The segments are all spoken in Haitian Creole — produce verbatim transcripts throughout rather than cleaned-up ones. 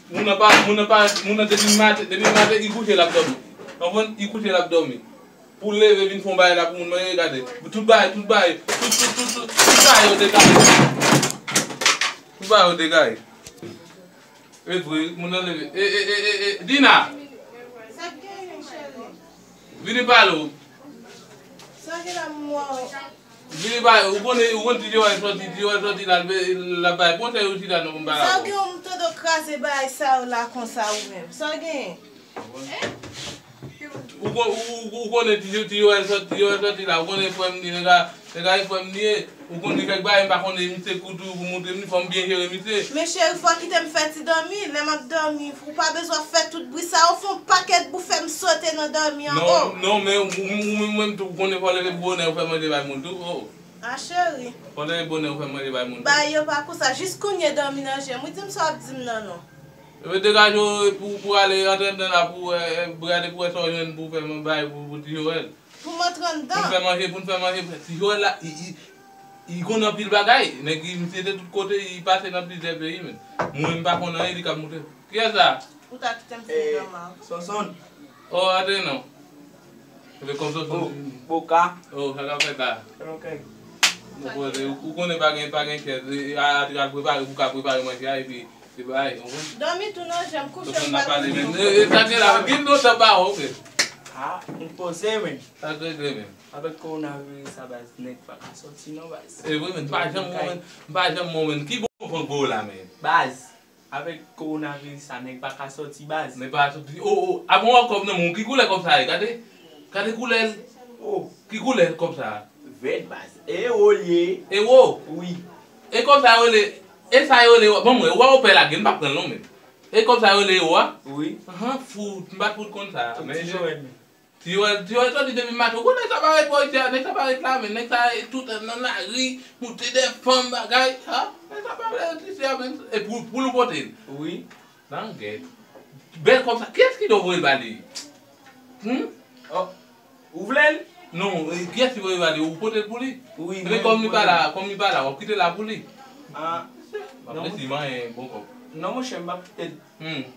Moun nan pa, moun nan pa, moun nan depi maten, depi maten, li kouche, l ap dòmi. Konprann? Li kouche, l ap dòmi. Pou leve, vin fè yon bagay la, pou moun manje, gade. Tout bagay, tout bagay, tout, tout, tout, tout, tout bagay yo degaye. Tout bagay yo degaye. E vre, moun nan leve. E, e, e, e, e, Dina! Sa k genyen, cheri? Vini pale w. Sa gen la, mwen? Vini pale, ou konnen, ou konn ti Joel soti, ti Joel soti la, l ap bay konsèy ou chita nan konn pale avè w. Sa gen yon moto do kraze bagay sa yo la konsa ou menm. Sa gen? Ou kon-, ou, ou, ou konnen ti, ti Joel soti, ti Joel soti la, ou konnen frè m li, nèg la, nèg la e frè m li ye. Ou konn li kèk bagay, m pa konnen, misye kou tou pou montre m li, fò m byen jere misye. Men cheri, fò w kite m fè ti dòmi. Lè m ap dòmi, ou pa bezwen fè tout bri sa yo, fè yon pakèt bri fè m sote nan dòmi an. Non, non, men ou, ou, ou menm tou, ou konnen fò w leve bonè, ou fè manje bay moun tou. Oh. A cheri. Fò w leve bonè, ou fè manje bay moun tou. Bagay yo pa konsa, jis kounye dòmi nan je m. Wi, di m sa w ap di m nan non. Epi degaje w pou, pou ale antre anndan la, pou, eh, gade pou wè sa w jwenn pou fè bay pou, pou ti Joel. Pou m antre anndan. Pou n fè manje, pou n fè manje. Ti Joel la, i, i, i konn anpil bagay. Nèg, i, misye te tout kote, i pase nan plizyè peyi, men. Mwen, m pa konn anyen, li k ap montre. Kiyès sa? Ou ta kite m fè dòmi. Sonson. Oh, antre non. Epi kòm Sonson. Oh, Boka. Oh, sa k ap fèt la? Ok. Ou konnen pa gen, pa gen chèz. E, a, a, al prepare, pou ka prepare manje a, epi, epi bay, ou konprann? Dòmi tou nan je m, kouche m pa pale menm. E, e, sa gen la, gen nou sa ba, ok. Ah, m poze, men. Sa k regle menm? Avèk kowonaviris sa, baz, nèg pa ka soti non, baz. E vre, men, m pa janm wè w, men, m pa janm wè w, men. Ki bon van gwo la, men? Baz, avèk kowonaviris sa, nèg pa ka soti, baz. Nèg pa ka soti. Oh, oh, a bon, wè kòb nan men w. Ki koulè kòb sa ye? Gade. Gade koulè l. Oh. Ki koulè kòb sa? Vèt, baz. Ewo l ye. Ewo? Wi. E kòb sa yo rele, e sa yo rele, bon, mwen, wè w pè lage, m pa pran l non, men. E kòb sa yo rele ewo a? Wi. Ahan, fout, m pa t fout konn sa. Men ti Joel, men. Ti Joel, ti Joel soti depi maten. Ou konnen nèg sa pa ret bò isi a, nèg sa pa ret la, men nèg sa tout nan lari, moute dèyè fanm bagay, ha? Nèg sa pa vle ret isi a, men. E pou, pou l ou pote l? Wi. Nan gèt. Bèl kòb sa. Kiyès ki te voye l ba li? Hmm? Oh. Ou vle l? Non, e, kiyès ki voye l ba li? Ou pote l pou li? Wi, men kòm li pa la, kòm li pa la, w ap kite l la pou li? Ah. M ap resi manyen bon kòb. Non, monchè, m p ap kite l. Hmm.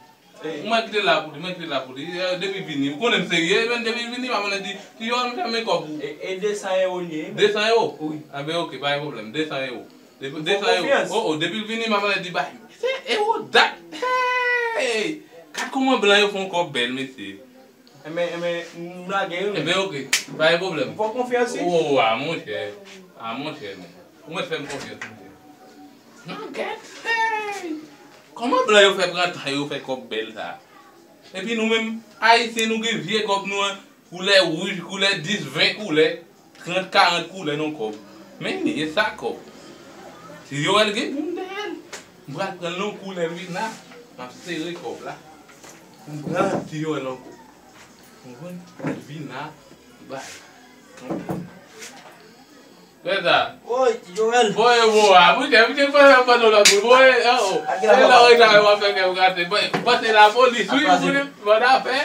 Ou mwen kite l la pou li, mwen kite l la pou li. Eh, depi vini, ou konnen m serye, men depi vini, m ap ann di, ti Joel, m fè men kòb ou. E, e de san ewo l ye? De san ewo? Wi. Anben, ok, pa gen pwoblèm, de san ewo. Depi, de san ewo. Oh, oh, depi l vini, m ap ann di, bay, se ewo dat. Hey! Gad kòman blan yo fè yon kòb bèl, mesye. Enben, enben, m lage wi. Enben, ok, pa gen pwoblèm. M fè w konfyans wi. Oh, a, monchè. A, monchè, men. Ou mèt fè m konfyans, monchè. Nan gèt, hey! Kòman blan yo fè pran tan yo fè kòb bèl sa? Epi nou menm, Ayisyen, nou gen vye kòb nou an, koulè wouj, koulè dis, ven koulè, trant, karant koulè nan kòb. Men li, e sa kòb. Ti Joel gen moun dèyè l. M pral pran l nan koulè vina. M ap sere kòb la. M pran ti Joel ankò. Konprann? Vina, bay. Konprann? Kè sa? Woy, ti Joel. Voye bo a. Mwen te, mwen te fè yon panno lòt moun. Voye, oh, oh. E la w reklame w ap fè kè w kase. Bon, pase lapolis, wi, ou konnen, bon afè.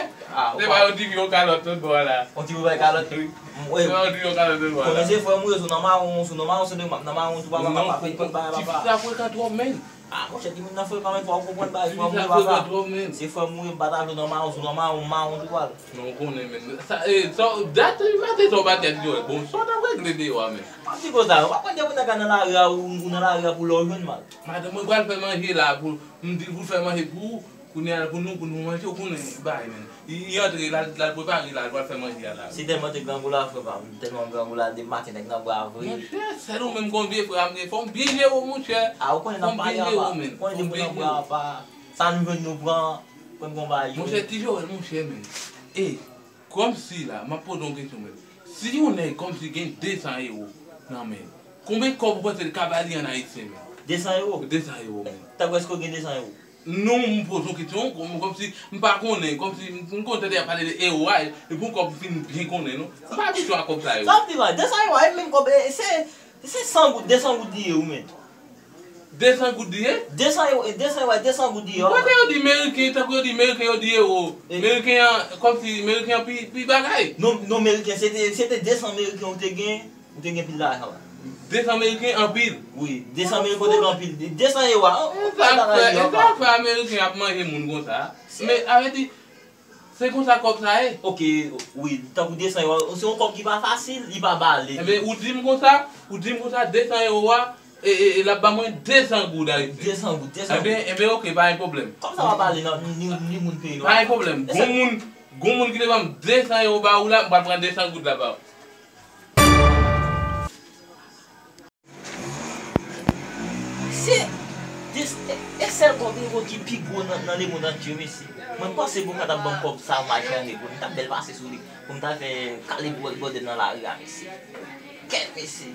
Se pa yon ti vye kalòt tout bò la. Yon ti vye kalòt, wi. Se pa yon ti vye kalòt tout bò la. Konnen se frè m ou ye, sou nan mawon, sou nan mawon, se nan mawon, tou papa, papa, papa, papa. Ti fi sa frekan twòp, men. Ah, monchè, timoun nan frekan, men fò w konprann bagay, frè m ou ye, papa. Se frè m ou ye, m pa ta vle nan mawon, sou nan mawon, mawon tou pral. Non, ou konnen, men. Sa, e, sa, dat, maten sa w pa t gen ti Joel. Bon, sa w t ap regle deyò a, men. Pa di konsa, ou pa konn depi w nan lari a, ou, ou nan lari a pou lè w jwenn mal. Madanm mwen pral fè manje la, pou, m di l pou l fè manje pou ou, kounye a, pou nou, pou nou manje, ou konnen, bagay, men. Li, li antre, l al, l al prepare la, l pral fè manje a la. Se tèlman te grangou la, frè pa m. Tèlman grangou la, depi maten nèg nan bra vre. Monchè, sèl ou menm gon vye frè a m gen. Fò m byen jere w, monchè. A, ou konnen n ap pale anba. Ou konnen depi w nan bra apa. Sa nou jwenn nou pran, pran gon bagay jwe. Monchè, ti Joel, monchè, men. E, kòmsi la, m ap poze yon kesyon, men. Si yon nèg kòmsi gen de san ewo nan men l, konbyen kòb ou panse l ka ba li an ayisyen, men? De san ewo? De san ewo, men. Tankou èske w gen de san ewo? Non, m poze yon kesyon, kòm, kòmsi m pa konnen, kòmsi m, m konn tande y ap pale de ewo a, e pou kòb m fin byen konnen, non. M pa abitye a kòb sa yo. Sa w di la, de san ewo a, e menm kòb, e, se, se san goud, de san goud li ye, wi, men. De san goud li ye? De san ewo, e de san ewo a, de san goud li ye, wi. Kote yo di meriken, tankou yo di meriken, yo di ewo. Meriken an, kòmsi meriken an pi, pi bagay. Non, non, meriken, se te, se te de san meriken ou te gen, ou te gen pil lajan la. De san meriken anpil. Wi, de san meriken te gen anpil. De san ewo a, an, an, sa fè, sa fè ameriken ap manje moun konsa. Men, sa vle di, se konsa kòb sa ye. Ok, wi, tankou de san ewo, se yon kòb ki pa fasil, li pa bale. Enben, ou di m konsa, ou di m konsa, de san ewo a, e, e, e l ap ba mwen de san goud ayisyen. De san goud, de san goud. Enben, enben, ok, pa gen pwoblèm. Kòb sa pa bale nan, ni, ni moun peye. Pa gen pwoblèm. Gon moun, gon moun ki te ban m de san ewo ba ou la, m pral pran de san goud la ba ou. Se, e, e sèl kòb ewo ki pi gwo nan, nan lemonn antye, mesye. Mwen panse pou w ka t ap ban m kòb sa, m al fè an ewo. M t ap bèl pase sou li. Pou m ta fè kale bò-, bòdèl nan lari a, mesye. Kèt, mesye.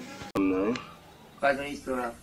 Pa gen istwa.